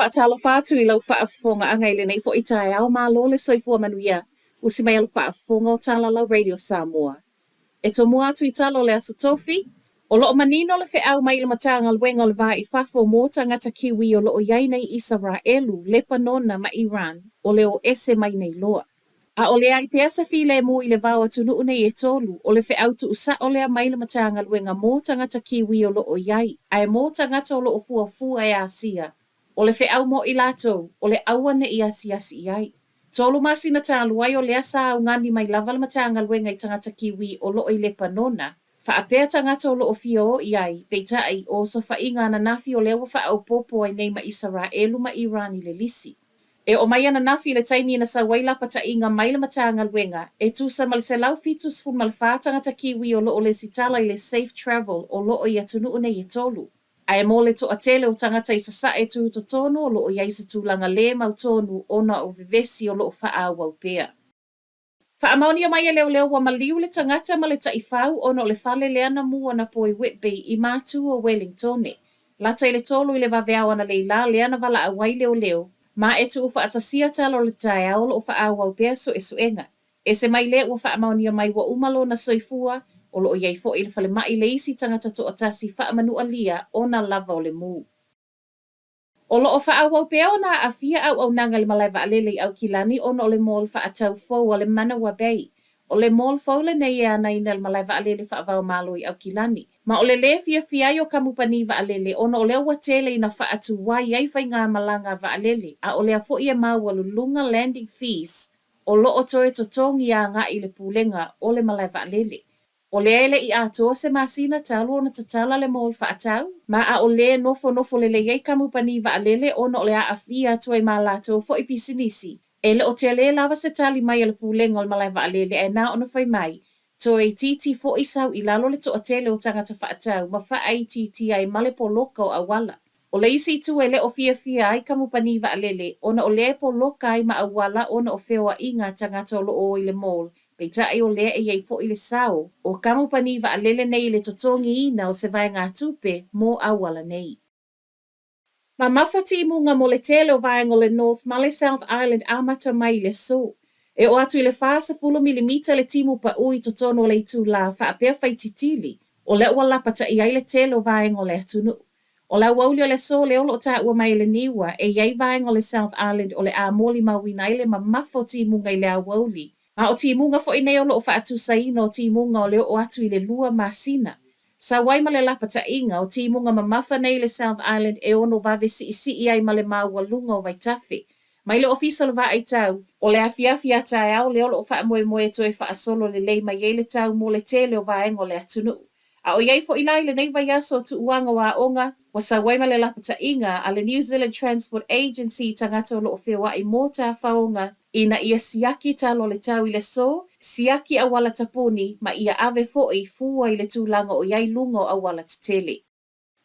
Faatalofa atu i lau faafofogaaga i lenei foi taeao, malo le soifua manuia, usi mai a le faafofoga o Talalau Radio Samoa. E tomua atu i tala o le Aso Tofi, o lo o manino le feau mai le Matagaluega o le Va i Fafo mo tagata Kiwi o lo o i ai nei i Isaraelu, Lepanona ma Iran, o le o ese mai nei loa. A o leai pea se filemu i le va o atunuu nei e tolu, o le feau tuusao lea mai le Matagaluega mo tagata Kiwi o lo o i ai, ae mo tagata o lo o fuafua e asia, o le feau mo i latou, o le aua ne i asiasi i ai. Tolu masina talu ai o lea sa augani mai lava le Matagaluega i tagata Kiwi o lo o i Lepanona, faapea tagata o lo o fia o i ai, peitai, o osofaiga ananafi o lea ua faaopoopo ai nei ma Isaraelu ma Iran i le lisi. E oo mai ananafi i le taimi na sau ai lapataiga mai le Matagaluega, e tusa ma le 174 tagata Kiwi o lo o lesitala i le Safe Travel o lo o i atunuu nei e tolu. Ae mo le toatele o tagata i Sasae tutotonu o lo o i ai se tulaga lē mautonu ona o vevesi o lo o faaauau pea. Faamaonia mai e leoleo ua maliu le tagata ma le taifau ona o le fale lea na mū anapo i Whitby i Matu o Wellingtone. Lata i le tolu i le vaveao analeila lea na valaau ai leoleo, ma e tuufaatasia tala o le taeao o lo o faaauau pea suesuega. Ese mai lea ua faamaonia mai ua uma lona soifua, o lo o i ai foi i le falemai le isi tagata toatasi faamanualia ona lava o le mū. O lo o faaauau pea ona aafia auaunaga i le malae vaalele i Aukilani ona o le mall faatau fou a le Manawa Bay. O le mall fou lenei e anaina le malae vaalele faava-o-Malo i Aukilani. Ma o le lē fiafia ai o kamupani vaalele ona o lea ua tele ina faatuai ai faigamalaga a vaalele a o lea foi e maualuluga landing fees o lo o toe totogi agai i le pulega o le malae vaalele. O lea e le i atoa se masina talu ona tatala le mall faatau, ma a o lē nofonofo lelei ai kamupani vaalele ona o le aafia atu ai ma latou foi pisinisi. E le o tele lava se tali mai a le pulega o le malae vaalele ae na ona fai mai, toe itiiti foi sau i lalo le toatele o tagata faatau ma faaitiitia ai ma le poloka o auala. O le isi itu e le o fiafia ai kamupani vaalele ona o lea e poloka ai ma auala ona o feoaiga a tagata o lo o o i le mall, peitai o lea e i ai foi le sao o kamupani vaalele nei i le totogiina o se vaegatupe mo auala nei. Mamafa timuga mo le tele o vaega o le North ma le South Island amata mai i le aso. E oo atu i le 40 milimita le timu paū i totonu o le itulā faapea faititili, o lea ua lapataia ai le tele o vaega o le atunuu. O le aoauli o le aso lea o lo o taua mai e le NIWA, e i ai vaega o le South Island o le a molimauina ai le mamafa o timuga i le aoauli. A o timuga foi nei o lo o faatusaina o timuga o le oo atu i le lua masina. Sau ai ma le lapataiga, o timuga mamafa nei i le South Island e ono vave siisii ai ma le maualuga o vaitafe. Mai le Ofisa o le Vaai Tau, o le afiafi a taeao lea o lo o faamoemoe e toe faasolo lelei mai ai le tau mo le tele o vaega o le atunuu. A o i ai foi la i lenei vaiaso o tuuaga o aoga, ua sau ai ma le lapataiga a le New Zealand Transport Agency i tagata o lo o feoai mo tafaoga ina ia siaki tala o le tau i le aso, siaki auala tapuni ma ia ave foi fua i le tulaga o i ai luga o auala tetele.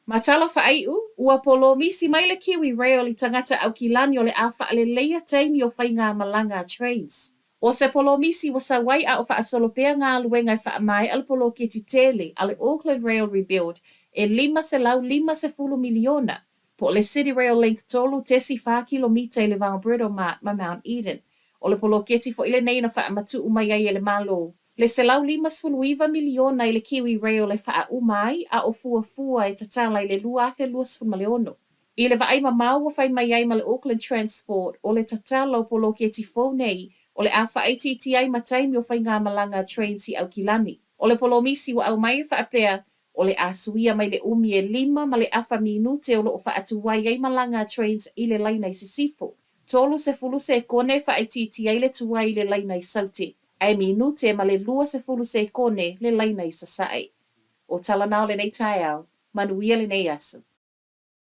Ma tala faaiu, ua polomisi mai le Kiwi Rail i tagata Aukilani o le a faaleleia taimi o faigamalaga a Trains. ʻO se polomisi ua sau ai a o faasolo pea galuega e faamaea le poloketi tele a le Auckland Rail Rebuild e $550 miliona, po o le City Rail Link 3.4 kilomita i le va o Britomart ma Mount Eden. O le poloketi foi lenei na faamatuu mai ai e le Malo le $159 miliona i le Kiwi Rail e faauma ai a o fuafua e tatala i le 2026. I le vaai mamao ua fai mai ai ma le Auckland Transport, o le tatala o poloketi fou nei o le a faaitiitia ai ma taimi o faigamalaga a Trains i Aukilani. O le polomisi ua aumai e faapea, o le a suia mai le umi e lima ma le afa minute o lo o faatuai ai malaga a Trains i le laina i sisifo, 30 sekone e faaitiitia ai le tuai i le laina i Saute, ae minute ma le 20 sekone le laina i Sasae. O tala na o lenei taeao. Manuia lenei aso.